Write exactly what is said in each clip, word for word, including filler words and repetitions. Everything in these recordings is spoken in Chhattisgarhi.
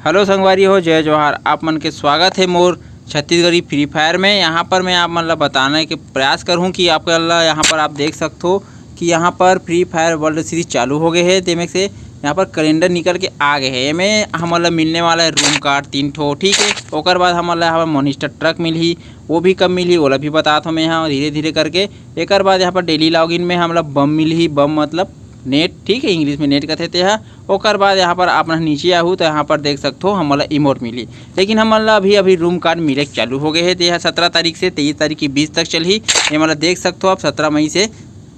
हेलो संगवारी हो, जय जोहार। आप मन के स्वागत है मोर छत्तीसगढ़ी फ्री फायर में। यहाँ पर मैं आप मन ला बताने के प्रयास करूँ कि आपका ला यहाँ पर आप देख सकते हो कि यहाँ पर फ्री फायर वर्ल्ड सीरीज चालू हो गए है। तेमे से यहाँ पर कैलेंडर निकल के आ गए है। एमे हमन ला मिलने वाला है रूम कार्ड तीन ठो, ठीक है। ओकर बाद हमन ला यहाँ पर मॉन्स्टर ट्रक मिलही, वो भी कब मिलही ओला भी बतात हूँ मैं यहाँ धीरे धीरे करके। एकर बाद यहाँ पर डेली लॉगिन में हमला बम मिलही, बम मतलब नेट, ठीक है, इंग्लिश में नेट कथे तेहा। ओकर बाद यहाँ पर आप मन नीचे आहू तो यहाँ पर देख सकते हो हमन ला इमोट मिली, लेकिन हमन ला अभी अभी रूम कार्ड मिले चालू हो गए है। तो यह सत्रह तारीख से तेईस तारीख के बीच तक चलही। ये मतलब देख सकते हो आप सत्रह मई से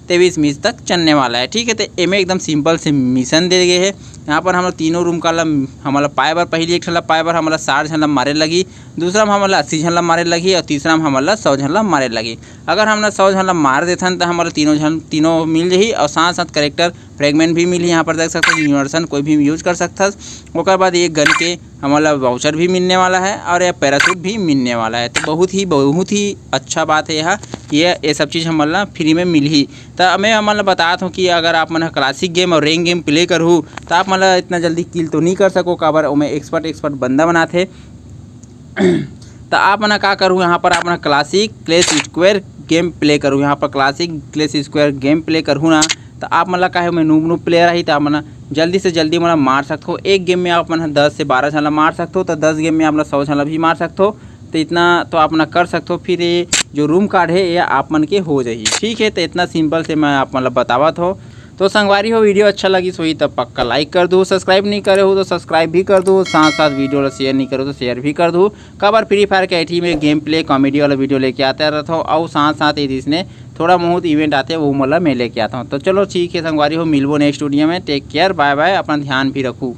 तेईस मई तक चलने वाला है, ठीक है। तो एमे एकदम सिंपल से मिशन दे गए है। यहाँ पर हम लोग तीनों रूम कार्ड ला हमन ला पाए बर पहली एक ठन ला पाए बर हमन ला साठ झन ला मारे लगी, दूसरा में हमन ला अस्सी झन ला मारे लगी और तीसरा में हमन ला सौ झन ला मारे लगी। अगर हमन ला सौ झन ला मार देथन तो हमन ला तीनों झन तीनों मिल जही और साथ साथ करेक्टर फ्रेगमेंट भी मिलही। यहाँ पर देख सकते हो यूनिवर्सन कोई भी यूज कर सकथस। ओकर बाद ये गन के हमन ला वाउचर भी मिलने वाला है और ये पैराशूट भी मिलने वाला है। तो बहुत ही बहुत ही अच्छा बात है यह, ये ये सब चीज़ हमन ला फ्री में मिलही। तो मैं हमन ला बतात हूँ कि अगर आप मन क्लासिक गेम और रैंक गेम प्ले करहू तो आप मन ला इतना जल्दी किल तो नहीं कर सको, काबर ओमे एक्सपर्ट एक्सपर्ट बंदा बनाथे। तो आप मन का करू, यहाँ पर आप मन classic clash square game play करू। यहाँ पर classic clash square game play करहू ना, तो आप मन ला काहे मैं नूब नूब प्लेयर रही, तो आप मन जल्दी से जल्दी मन मार सकते हो। एक गेम में आप मन दस से बारह झन ला मार सकते हो, तो दस गेम में आप मन सौ झन ला भी मार सकते हो। तो इतना तो आप मन कर सकते हो। फिर ये जो रूम कार्ड है ये आप मन के हो जाही, ठीक है। तो इतना सिंपल से मैं आप मन ला बतावत हो। तो संगवारी हो, वीडियो अच्छा लगिस होही तो पक्का लाइक कर दो, सब्सक्राइब नहीं करे हो तो सब्सक्राइब भी कर दो, साथ साथ वीडियो ला शेयर नहीं करो तो शेयर भी कर दो। काबर फ्री फायर के आईटी में गेम प्ले कॉमेडी वाला वीडियो लेके आता रहता हूँ और साथ साथ ये इसने थोड़ा बहुत इवेंट आते वो मतलब मैं लेके आता हूँ। तो चलो ठीक है संगवारी हो, मिलबो नेक्स्ट वीडियो में। टेक केयर, बाय बाय, अपना ध्यान भी रखू।